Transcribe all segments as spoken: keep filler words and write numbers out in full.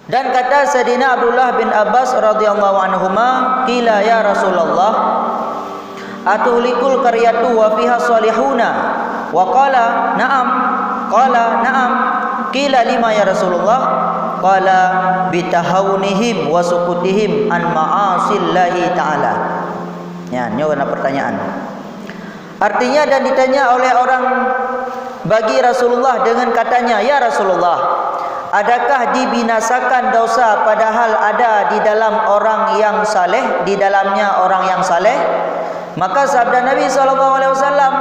Dan kata Saidina Abdullah bin Abbas radhiyallahu anhuma, "Qila ya Rasulullah, atuhlikul qaryatu wa fiha salihuna?" Wa qala, "Na'am." Qala, "Na'am." Qila, "Lima ya Rasulullah?" Qala, "Bitahawunihim wa sukutihim an ma'asillahi ta'ala." Ya, nyoe na pertanyaan. Artinya, dan ditanya oleh orang bagi Rasulullah dengan katanya, "Ya Rasulullah, adakah dibinasakan dosa padahal ada di dalam orang yang saleh, di dalamnya orang yang saleh?" Maka sabda Nabi sallallahu alaihi wasallam,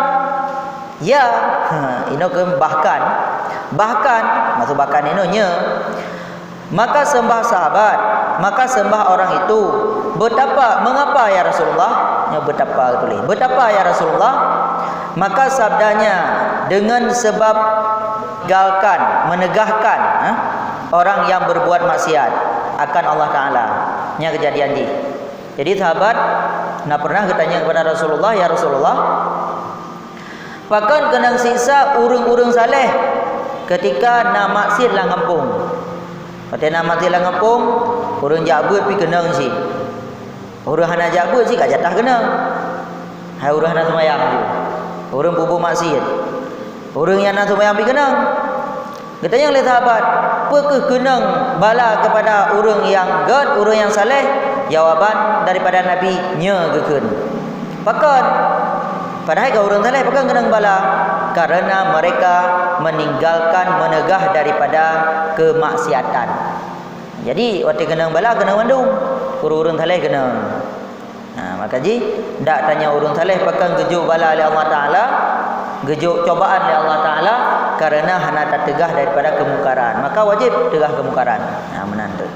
"Ya." Ha, inoe keu bahkan. Bahkan, maksud bahkan inoe nya. Maka seumbah sahabat, maka seumbah orang itu, "Betapa, mengapa ya Rasulullah?" Nyoe betapa tuléh. "Betapa ya Rasulullah?" Maka sabdanya, "Dengan sebab galkan, menegahkan, ha, orang yang berbuat maksiat akan Allah Taala." Nyan keujadian jih. Jadi sahabat na pernah geutanya kepada Rasulullah, "Ya Rasulullah, pakon keunong siksa ureuëng-ureuëng saleh keutika na maksiat lam gampông?" Watée na maksiat lam gampông, ureuëng jak beuet pih keunong cit. Ureuëng hana jak beuet cit ka jatah keunong. Hai ureuëng hana seumayang cit. Ureuëng peubuet maksiat. Ureuëng nyang na seumayang pih keunong. Geutanyong lé sahabat, "Peu kheueh keunong bala keupada ureuëng nyang gét, ureuëng nyang saleh?" Jawaban daripada Nabi, "Nyo geukheun." Pakon? Padahai ka ureuëng saleh, pakon keunong bala? Karena mereka meninggalkan, meunegah daripada keumaksiatan. Jadi, watée keunong bala, keunong mandum. Ureuëng-ureuëng saleh keunong. Ha, maka jih, dak tanyong ureuëng saleh pakon geujok bala lé Allah Taala, geujok cobaan lé Allah Taala, karena hana tateugah daripada keumukaran. Maka wajéb teugah keumukaran. Ha, meunan tu.